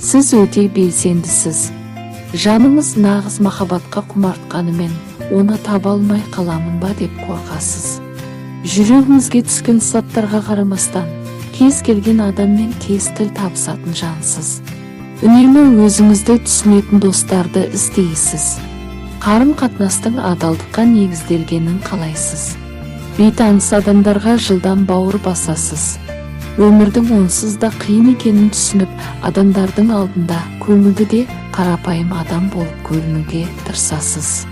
Сіз өте белсендісіз. Жаныңыз нағыз махаббатқа құмартқанымен, оны таба алмай қаламын ба деп қорқасыз. Жүрегіңізге түскен сызаттарға қарамастан, кез келген адаммен тез тіл табысатын жансыз. Үнемі өзіңізді түсінетін достарды іздейсіз. Қарым-қатынастың адалдыққа негізделгенін қалайсыз. Бейтаныс адамдарға жылдам бауыр басасыз. Өмірдің онсыз да қиын екенін түсініп, адамдардың алдында көңілді де қарапайым адам болып көрінуге тырысасыз.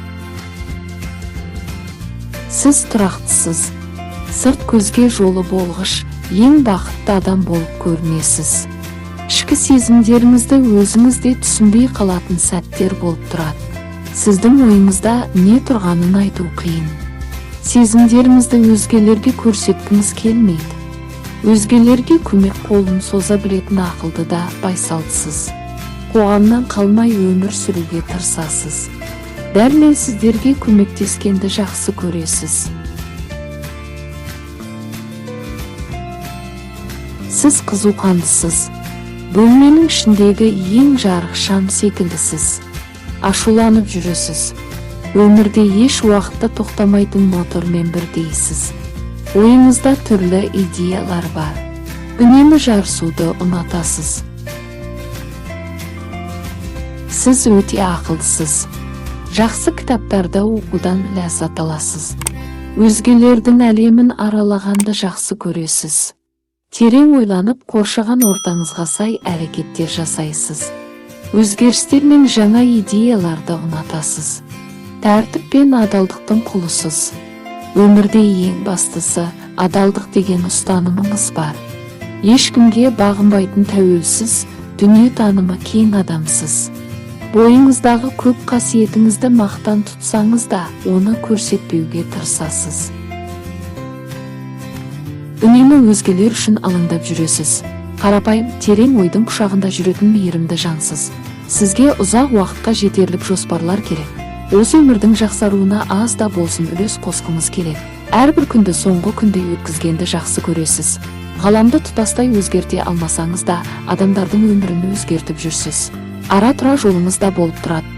Сіз тұрақтысыз. Сырт көзге жолы болғыш, ең бақытты адам болып көрінесіз. Ішкі сезімдеріңізді өзіңіз де түсінбей қалатын сәттер болып тұрады. Сіздің ойыңызда не тұрғанын айту қиын. Сезімдеріңізді өзгелерге көрсеткіңіз келмейді. Өзгелерге көмек қолын соза білетін ақылды да байсалдысыз. Қоғамнан қалмай өмір сүруге тырысасыз. Дәрменсіздерге көмектескенді жақсы көресіз. Сіз қызуқандысыз. Бөлменің ішіндегі ең жарық шам секілдісіз. Ашуланып жүресіз. Өмірде еш уақытта тоқтамайтын мотормен бірдейсіз. Ойыңызда түрлі идеялар бар. Үнемі жарысуды ұнатасыз. Сіз өте ақылдысыз. Жақсы кітаптарды оқудан ләззат аласыз. Өзгелердің әлемін аралағанды жақсы көресіз. Терең ойланып, қоршаған ортаңызға сай әрекеттер жасайсыз. Өзгерістер мен жаңа идеяларды ұнатасыз. Тәртіп пен адалдықтың құлысыз. Өмірде ең бастысы адалдық деген ұстанымыңыз бар. Ешкімге бағынбайтын тәуелсіз, дүниетанымы кең адамсыз. Бойыңыздағы көп қасиетіңізді мақтан тұтсаңыз да, оны көрсетпеуге тырысасыз. Үнемі өзгелер үшін алаңдап жүресіз. Қарапайым, терең ойдың құшағында жүретін мейірімді жансыз. Сізге ұзақ уақытқа жетерлік жоспарлар керек. Осы өмірдің жақсаруына аз да болсын үлес қосқыңыз келеді. Әрбір күнді соңғы күндей өткізгенді жақсы көресіз. Ғаламды тұтастай өзгерте алмасаңыз да, адамдардың өмірін өзгертіп жүрсіз. Ара-тұра жолыңыз да болып тұрады.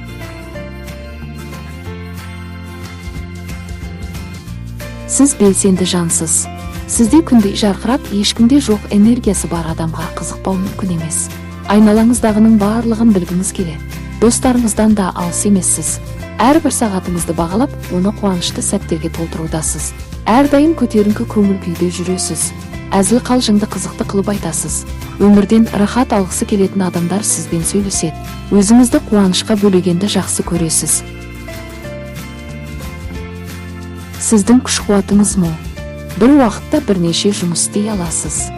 Сіз белсенді жансыз. Сізде күндей жарқырап, ешкімде жоқ энергиясы бар адамға қызықпау мүмкін емес. Айналаңыздағының барлығын білгіңіз келеді. Достарыңыздан да алыс емессіз. Әрбір сағатыңызды бағалап, оны қуанышты сәттерге толтырудасыз. Әрдайым көтеріңкі көңіл күйде жүресіз. Әзіл қалжыңды қызықты қылып айтасыз. Өмірден рахат алғысы келетін адамдар сізбен сөйлеседі. Өзіңізді қуанышқа бөлегенді жақсы көресіз. Сіздің күш-қуатыңыз мол. Бір уақытта бірнеше жұмыс істей аласыз.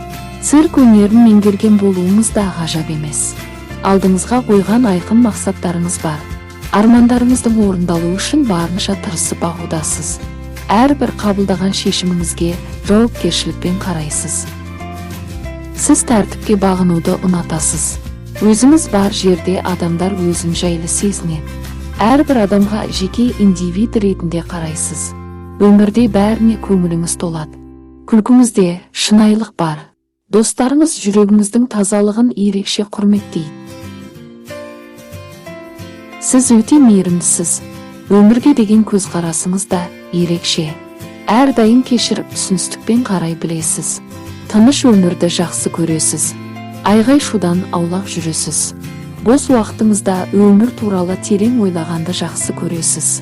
Цирк өнерін меңгерген болуыңыз да ғажап емес. Алдыңызға қойған айқын мақсаттарыңыз бар. Армандарыңыздың орындалуы үшін барынша тырысып бағудасыз. Әрбір қабылдаған шешіміңізге жауапкершілікпен қарайсыз. Сіз тәртіпке бағынуды ұнатасыз. Өзіңіз бар жерде адамдар өзін жайлы сезінеді. Әрбір адамға жеке индивид ретінде қарайсыз. Өмірде бәріне көңіліңіз толады. Күлкіңізде шынайылық бар. Достарыңыз жүрегіңіздің тазалығын ерекше құрметтейді. Сіз өте мейірімдісіз. Өмірге деген көзқарасыңыз да ерекше. Әрдайым кешіріп, түсіністікпен қарай білесіз. Тыныш өмірді жақсы көресіз. Айғай-шудан аулақ жүресіз. Бос уақытыңызда өмір туралы терең ойлағанды жақсы көресіз.